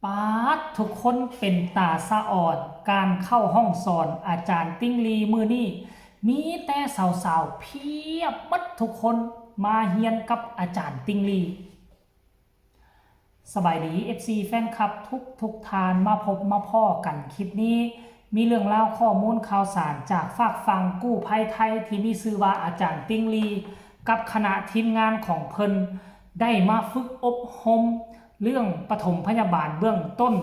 ປາດ ທຸກຄົນເປັນຕາສະອອນ ການເຂົ້າຫ້ອງສອນອາຈານຕິ່ງລີມື້ນີ້ ມີແຕ່ສາວໆ ພຽບໝົດທຸກຄົນ ມາຮຽນກັບອາຈານຕິ່ງລີ. ສະບາຍດີ ເອັຟຊີ ແຟນຄລັບທຸກໆທ່ານ ມາພົບມາພໍ້ກັນຄລິບນີ້ ມີເລື່ອງລາວຂໍ້ມູນຂ່າວສານຈາກຟາກຝັ່ງກູ້ໄພໄທ ທີ່ມີຊື່ວ່າອາຈານຕິ່ງລີ ກັບຄະນະທີມງານຂອງເພິ່ນ ໄດ້ມາຝຶກອົບຮົມເລື່ອງປະຖົມພະຍາບານເບື້ອງຕົ້ນ,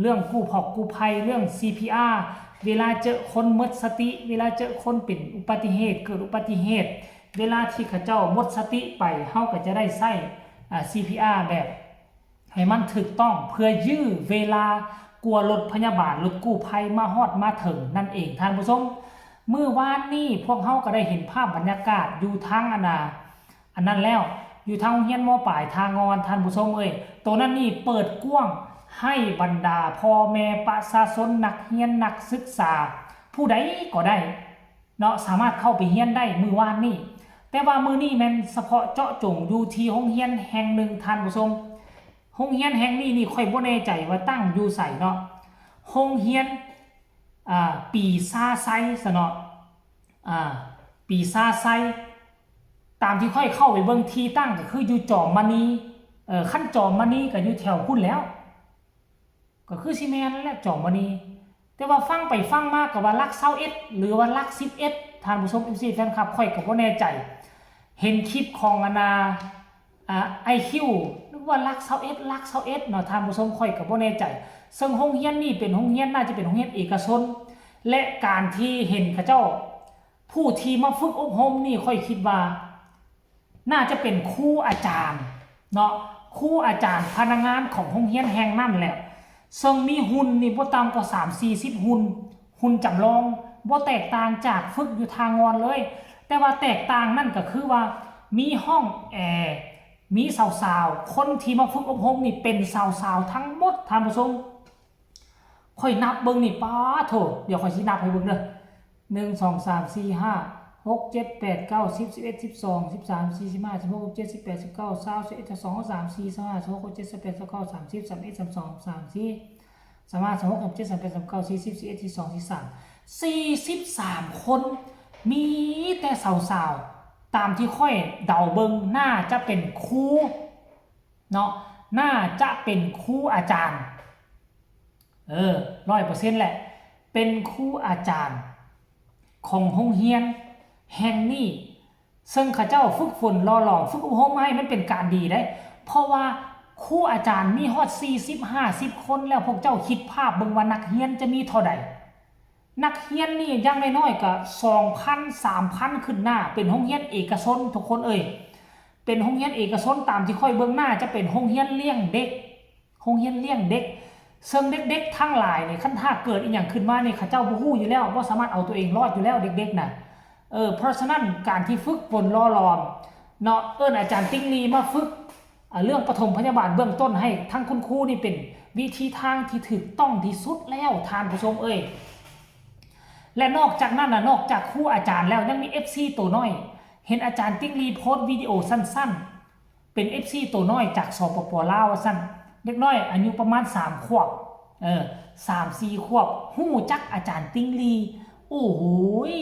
ເລື່ອງກູ້ພອກກູ້ໄພ, ເລື່ອງ ຊີພີອາ ເວລາເຈີຄົນໝົດສະຕິ, ເວລາເຈີຄົນເປັນອຸບັດຕິເຫດ, ເກີດອຸບັດຕິເຫດ, ເວລາທີ່ເຂົາເຈົ້າໝົດສະຕິໄປ, ເຮົາກໍຈະໄດ້ໃຊ້ ອາ ຊີພີອາ ແບບ ໃຫ້ມັນຖືກຕ້ອງ ເພື່ອຢື້ເວລາກວ່າລົດພະຍາບານ, ລົດກູ້ໄພມາຮອດມາເຖິງນັ້ນເອງທ່ານຜູ້ຊົມ. ມື້ວານນີ້ພວກເຮົາກໍໄດ້ເຫັນພາບບັນຍາກາດຢູ່ທາງອັນນາ ອັນນັ້ນແລ້ວ, ຢູ່ທາງໂຮງຮຽນ ມ.ປາຍ ທ່າງ່ອນ ທ່ານຜູ້ຊົມເອີຍ. ໂຕນັ້ນນີ້ເປີດກວ້າງໃຫ້ບັນດາພໍ່ແມ່ປະຊາຊົນ, ນັກຮຽນ, ນັກສຶກສາ ຜູ້ໃດກໍໄດ້ ເນາະ ສາມາດເຂົ້າໄປຮຽນໄດ້ມື້ວານນີ້, ແຕ່ວ່າມື້ນີ້ແມ່ນສະເພາະເຈາະຈົງຢູ່ທີ່ໂຮງຮຽນແຫ່ງໜຶ່ງທ່ານຜູ້ຊົມ. ໂຮງຮຽນແຫ່ງນີ້ນີ້ຂ້ອຍບໍ່ແນ່ໃຈວ່າຕັ້ງຢູ່ໃສເນາະ, ໂຮງຮຽນ ອາ ປີຊາໄຊຊະເນາະ, ອາ ປີຊາໄຊ. ຕາມທີ່ຂ້ອຍເຂົ້າໄປເບິ່ງທີ່ຕັ້ງກໍຄືຢູ່ຈອມມະນີ, ເອີ ຄັນຈອມມະນີກໍຢູ່ແຖວພຸ້ນແລ້ວ. ກໍຄືຊິແມ່ນແຫຼະ ຈອມມະນີ, ແຕ່ວ່າຟັງໄປຟັງມາກໍວ່າຫຼັກຊາວເອັດ ຫຼືວ່າຫຼັກສິບເອັດ ທ່ານຜູ້ຊົມ ເອັຟຊີ ແຟນຄລັບ ຂ້ອຍກໍບໍ່ແນ່ໃຈ. ເຫັນຄລິບຂອງອັນນາ ອາ ໄອຄິວ ນຶກວ່າຫຼັກຊາວເອັດ ຫຼັກຊາວເອັດເນາະ ທ່ານຜູ້ຊົມ ຂ້ອຍກໍບໍ່ແນ່ໃຈ. ເຊິ່ງໂຮງຮຽນນີ້ເປັນໂຮງຮຽນ ໜ້າຈະເປັນໂຮງຮຽນເອກະຊົນ ແລະ ການທີ່ເຫັນເຂົາເຈົ້າ ຜູ້ທີ່ມາຝຶກອົບຮົມນີ້ ຂ້ອຍຄິດວ່າ ໜ້າຈະເປັນຄູອາຈານເນາະ, ຄູອາຈານພະນັກງານຂອງໂຮງຮຽນແຫ່ງນັ້ນແຫຼະ, ເຊິ່ງມີຮຸ່ນນີ້ບໍ່ຕ່ຳກວ່າສາມສີ່ສິບຮຸ່ນ, ຮຸ່ນຈຳລອງ, ບໍ່ແຕກຕ່າງຈາກຝຶກຢູ່ທ່າງ່ອນເລີຍ. ແຕ່ວ່າແຕກຕ່າງນັ້ນກໍຄືວ່າມີຫ້ອງແອ, ມີສາວໆ, ຄົນທີ່ມາຝຶກອົບຮົມນີ້ເປັນສາວໆທັງໝົດ, ທ່ານຜູ້ຊົມ. ຂ້ອຍນັບເບິ່ງນີ້ ປາໂທ້ ດຽວຂ້ອຍຊິນັບໃຫ້ເບິ່ງເດີ ໜຶ່ງ ສອງ ສາມ ສີ່ ຫ້າ ຫົກ ເຈັດ ແປດ ເກົ້າ ສິບ ສິບເອັດ ສິບສອງ ສິບສາມ ສິບສີ່ ສິບຫ້າ ສິບຫົກ ສິບເຈັດ ສິບແປດ ສິບເກົ້າ ຊາວ ຊາວເອັດ ຊາວສອງ ຊາວສາມ ຊາວສີ່ ຊາວຫ້າ ຊາວຫົກ ຊາວເຈັດ ຊາວແປດ ຊາວເກົ້າ ສາມສິບ ສາມເອັດ ສາມສອງ ສາມສີ່ ສາມຫ້າ ສາມຫົກ ສາມເຈັດ ສາມແປດ ສາມເກົ້າ ສີ່ສິບ ສີ່ສິບເອັດ ສີ່ສິບສອງ ສີ່ສິບສາມ ສີ່ສິບສາມຄົນ ມີແຕ່ສາວໆ ຕາມທີ່ຂ້ອຍເດົາເບິ່ງ ໜ້າຈະເປັນຄູ ເນາະ ໜ້າຈະເປັນຄູອາຈານ ເອີ ຮ້ອຍເປີເຊັນແຫຼະ ເປັນຄູອາຈານຂອງໂຮງຮຽນແຫ່ງນີ້ ເຊິ່ງເຂົາເຈົ້າຝຶກຝົນຫຼໍ່ຫຼອມ ຝຶກອົບຮົມໃຫ້ ມັນເປັນການດີເດ້ ເພາະວ່າຄູອາຈານມີຮອດສີ່ສິບ ຫ້າສິບຄົນແລ້ວ ພວກເຈົ້າຄິດພາບເບິ່ງວ່ານັກຮຽນຈະມີເທົ່າໃດ? ນັກຮຽນນີ້ຢ່າງນ້ອຍໆກໍສອງພັນ ສາມພັນຂຶ້ນໜ້າ ເປັນໂຮງຮຽນເອກະຊົນທຸກຄົນເອີຍ ເປັນໂຮງຮຽນເອກະຊົນ ຕາມທີ່ຂ້ອຍເບິ່ງໜ້າຈະເປັນໂຮງຮຽນລ້ຽງເດັກ ໂຮງຮຽນລ້ຽງເດັກ ເຊິ່ງເດັກໆທັງຫຼາຍນີ້ ຄັນຖ້າເກີດອີ່ຫຍັງຂຶ້ນມານີ້ ເຂົາເຈົ້າບໍ່ຮູ້ຢູ່ແລ້ວ ບໍ່ສາມາດເອົາຕົວເອງລອດຢູ່ແລ້ວ ເດັກໆນະ ເອີ ເພາະສະນັ້ນ ການທີ່ຝຶກຝົນຫຼໍ່ຫຼອມເນາະ ເອີ້ນອາຈານຕິ່ງລີມາຝຶກ ເອີ ເລື່ອງປະຖົມພະຍາບານເບື້ອງຕົ້ນໃຫ້ທັງຄຸນຄູນີ້ ເປັນວິທີທາງທີ່ຖືກຕ້ອງທີ່ສຸດແລ້ວ ທ່ານຜູ້ຊົມເອີຍ ແລະ ນອກຈາກນັ້ນນະ ນອກຈາກຄູອາຈານແລ້ວ ຍັງມີເອັຟຊີໂຕນ້ອຍ ເຫັນອາຈານຕິ່ງລີໂພສວິດີໂອສັ້ນໆ ເປັນເອັຟຊີໂຕນ້ອຍຈາກ ສປປ ລາວ ວ່າຊັ້ນ ເດັກນ້ອຍອາຍຸປະມານສາມຂວບ ເອີ ສາມສີ່ຂວບ ຮູ້ຈັກອາຈານຕິ່ງລີ ໂອ້ໂຫຍ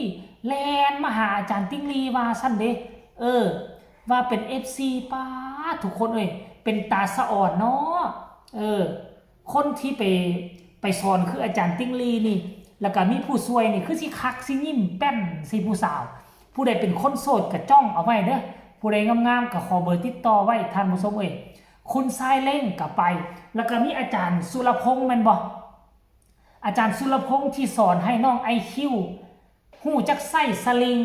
ແລ່ນມາຫາອາຈານຕິ່ງລີວ່າຊັ້ນເດ້ ເອີ ວ່າເປັນເອັຟຊີ ປາດ ທຸກຄົນເອີຍ ເປັນຕາສະອອນເນາະ ເອີ ຄົນທີ່ໄປ ໄປສອນຄືອາຈານຕິ່ງລີນີ້ ແລ້ວກະມີຜູ້ຊ່ວຍນີ້ ຄືຊິຄັກຊິຍິ້ມແປ້ນໃສ່ຜູ້ສາວ ຜູ້ໃດເປັນຄົນໂສດກະຈ້ອງເອົາໄວ້ເດີ ຜູ້ໃດງາມໆກະຂໍເບີຕິດຕໍ່ໄວ້ ທ່ານຜູ້ຊົມເອີຍ ຄຸນຊາຍເລັງກະໄປ ແລ້ວກະມີອາຈານສຸລະພົງແມ່ນບໍ່? ອາຈານສຸລະພົງທີ່ສອນໃຫ້ນ້ອງໄອຄິວ ຮູ້ຈັກໃຊ້ສະລິງ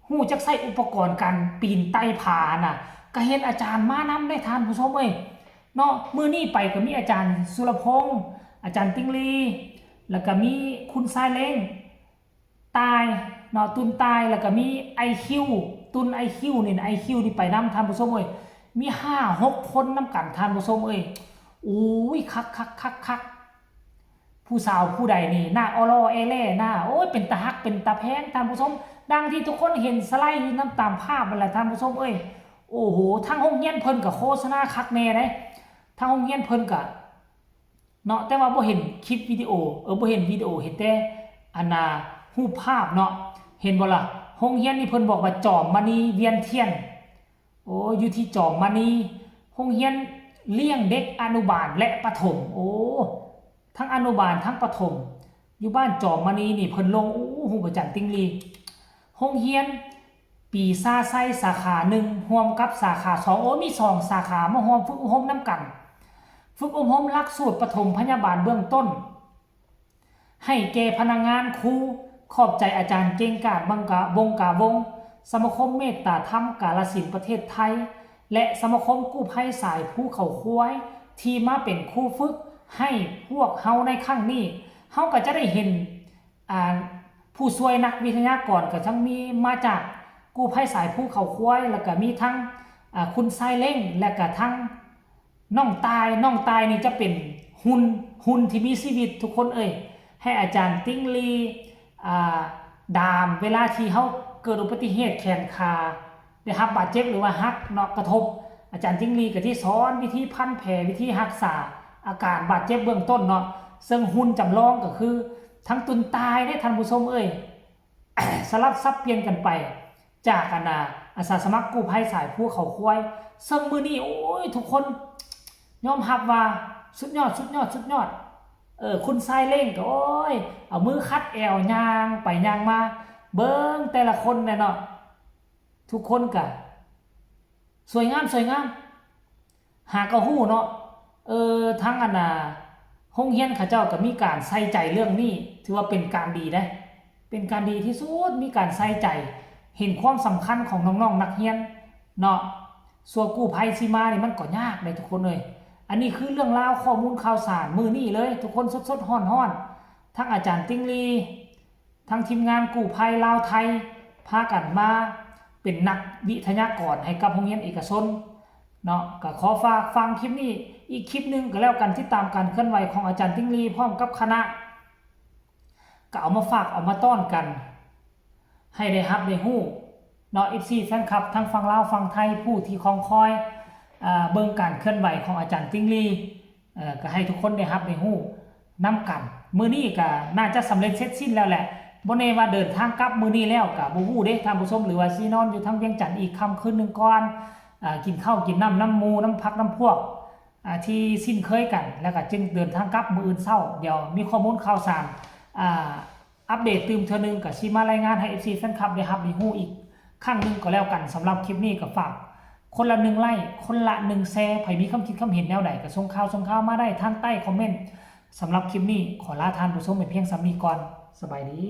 ຮູ້ຈັກໃຊ້ອຸປະກອນການປີນໄຕ່ຜານະ ກະເຫັນອາຈານມານຳເດ້ທ່ານຜູ້ຊົມເອີຍ ເນາະ ມື້ນີ້ໄປກະມີອາຈານສຸລະພົງ ອາຈານຕິ່ງລີ ແລ້ວກະມີຄຸນຊາຍເລັງ ຕ່າຍເນາະ ຕຸນຕ່າຍ ແລ້ວກະມີໄອຄິວ ຕຸນໄອຄິວນີ້ ໄອຄິວນີ້ໄປນຳທ່ານຜູ້ຊົມເອີຍ ມີຫ້າຫົກຄົນນຳກັນທ່ານຜູ້ຊົມເອີຍ ໂອ້ຍ ຄັກໆໆໆ ຜູ້ສາວຜູ້ໃດນີ້ ໜ້າອໍ່ລໍແອແຫຼ ໜ້າ ໂອ້ຍ ເປັນຕາຮັກເປັນຕາແພງທ່ານຜູ້ຊົມ ດັ່ງທີ່ທຸກຄົນເຫັນສະໄລຢູ່ນຳຕາມພາບຫັ້ນແຫຼະທ່ານຜູ້ຊົມເອີຍ ໂອ້ໂຫ ທາງໂຮງຮຽນເພິ່ນກະໂຄສະນາຄັກແນ່ເດ້ ທາງໂຮງຮຽນເພິ່ນກະ ເນາະ ແຕ່ວ່າບໍ່ເຫັນຄລິບວິດີໂອ ເອີ ບໍ່ເຫັນວິດີໂອ ເຫັນແຕ່ອັນນ່າ ຮູບພາບເນາະ ເຫັນບໍ່ລະ? ໂຮງຮຽນນີ້ເພິ່ນບອກວ່າ ຈອມມະນີວຽງທຽນ ໂອ້ ຢູ່ທີ່ຈອມມະນີ ໂຮງຮຽນລ້ຽງເດັກອະນຸບານ ແລະ ປະຖົມ ໂອ້ ທັງອະນຸບານ ທັງປະຖົມ ຢູ່ບ້ານຈອມມະນີນີ້ ເພິ່ນລົງ ໂອ້ ຮູບອາຈານຕິ່ງລີ ໂຮງຮຽນປີຊາໄຊສາຂາໜຶ່ງ ຮ່ວມກັບສາຂາສອງ ໂອ້ ມີສອງສາຂາມາຮ່ວມຝຶກອົບຮົມນຳກັນ ຝຶກອົບຮົມຫຼັກສູດປະຖົມພະຍາບານເບື້ອງຕົ້ນ ໃຫ້ແກ່ພະນັກງານຄູ ຂອບໃຈອາຈານເກັ່ງກາດ ບັງກາ ວົງກາວົງ ສະມາຄົມເມດຕາທຳກາລະສິນປະເທດໄທ ແລະ ສະມາຄົມກູ້ໄພສາຍພູເຂົາຄວາຍ ທີ່ມາເປັນຄູຝຶກໃຫ້ພວກເຮົາໃນຄັ້ງນີ້ ເຮົາກໍຈະໄດ້ເຫັນ ອ່າ ຜູ້ຊ່ວຍນັກວິທະຍາກອນກໍທັງມີມາຈາກກູ້ໄພສາຍພູເຂົາຄວາຍ ແລ້ວກໍມີທັງ ອ່າ ຄຸນຊາຍເລ້ງ ແລ້ວກໍທັງ ນ້ອງຕ່າຍ ນ້ອງຕ່າຍນີ້ຈະເປັນຫຸ່ນ ຫຸ່ນທີ່ມີຊີວິດ ທຸກຄົນເອີຍ ໃຫ້ອາຈານຕິ່ງລີ ອ່າ ດາມ ເວລາທີ່ເຮົາເກີດອຸບັດຕິເຫດແຂນຂາ ໄດ້ຮັບບາດເຈັບ ຫຼືວ່າຫັກເນາະ ກະທົບ ອາຈານຕິ່ງລີກໍທີ່ສອນວິທີພັນແຜ ວິທີຮັກສາອາການບາດເຈັບເບື້ອງຕົ້ນເນາະ ເຊິ່ງຫຸ່ນຈຳລອງກໍຄືທັງຕຸນຕ່າຍເດ້ທ່ານຜູ້ຊົມເອີຍ ສະຫຼັບສັບປ່ຽນກັນໄປ ຈາກອັນນ່າ ອາສາສະໝັກກູ້ໄພສາຍພູເຂົາຄວາຍ ເຊິ່ງມື້ນີ້ ໂອ້ຍ ທຸກຄົນຍອມຮັບວ່າສຸດຍອດ ສຸດຍອດ ສຸດຍອດ ເອີ ຄຸນຊາຍເລ້ງກໍ ໂອ້ຍ ເອົາມືຂັດແອວ ຍ່າງໄປຍ່າງມາ ເບິ່ງແຕ່ລະຄົນແຫຼະເນາະ ທຸກຄົນກະສວຍງາມ ສວຍງາມ ຫາກໍຮູ້ເນາະ ເອີ ທາງອັນນ່າ ໂຮງຮຽນເຂົາເຈົ້າກໍມີການໃສ່ໃຈເລື່ອງນີ້ ຖືວ່າເປັນການດີເດ້ ເປັນການດີທີ່ສຸດ ມີການໃສ່ໃຈ ເຫັນຄວາມສຳຄັນຂອງນ້ອງໆນັກຮຽນເນາະ ຊົ່ວກູ້ໄພຊິມານີ້ມັນກໍຍາກເດ້ທຸກຄົນເອີຍ ອັນນີ້ຄືເລື່ອງລາວຂໍ້ມູນຂ່າວສານມື້ນີ້ເລີຍ ທຸກຄົນສົດໆຮ້ອນໆ ທັງອາຈານຕິ່ງລີ ທັງທີມງານກູ້ໄພລາວໄທ ພາກັນມາເປັນນັກວິທະຍາກອນໃຫ້ກັບໂຮງຮຽນເອກະຊົນເນາະ ກໍຂໍຝາກຟັງຄລິບນີ້ອີກຄລິບໜຶ່ງກໍແລ້ວກັນ ຕິດຕາມການເຄື່ອນໄຫວຂອງອາຈານຕິ່ງລີ ພ້ອມກັບຄະນະ ກໍເອົາມາຝາກເອົາມາຕ້ອນກັນ ໃຫ້ໄດ້ຮັບໄດ້ຮູ້ເນາະ ເອັຟຊີ ແຟນຄລັບ ທັງຝັ່ງລາວຝັ່ງໄທ ຜູ້ທີ່ຄອງຄອຍ ເອີ ເບິ່ງການເຄື່ອນໄຫວຂອງອາຈານຕິ່ງລີ ເອີ ກໍໃຫ້ທຸກຄົນໄດ້ຮັບໄດ້ຮູ້ນຳກັນ ມື້ນີ້ກໍໜ້າຈະສຳເລັດເສັດສິ້ນແລ້ວແຫຼະ ບໍ່ແນ່ວ່າເດີນທາງກັບມື້ນີ້ແລ້ວກໍບໍ່ຮູ້ເດ້ທ່ານຜູ້ຊົມ ຫຼືວ່າຊິນອນຢູ່ທາງວຽງຈັນອີກຄ່ຳຄືນໜຶ່ງກ່ອນ ເອີ ກິນເຂົ້າກິນນ້ຳນຳໝູ່ນຳພັກນຳພວກ ອ່າ ທີ່ຊິນເຄີຍກັນ ແລ້ວກໍຈຶ່ງເດີນທາງກັບມື້ອື່ນເຊົ້າ ດຽວມີຂໍ້ມູນຂ່າວສານ ອ່າ ອັບເດດຕື່ມເທື່ອໜຶ່ງ ກໍຊິມາລາຍງານໃຫ້ ເອັຟຊີ ແຟນຄລັບ ໄດ້ຮັບໄດ້ຮູ້ອີກຄັ້ງໜຶ່ງກໍແລ້ວກັນ ສຳລັບຄລິບນີ້ກໍຝາກຄົນລະໜຶ່ງໄລ້ ຄົນລະໜຶ່ງແຊ ໃຜມີຄຳຄິດຄຳເຫັນແນວໃດກໍສົ່ງຂ່າວ ສົ່ງຂ່າວມາໄດ້ທາງໃຕ້ຄອມເມັນ ສຳລັບຄລິບນີ້ຂໍລາທ່ານຜູ້ຊົມໄປພຽງສ່ຳນີ້ກ່ອນ ສະບາຍດີ.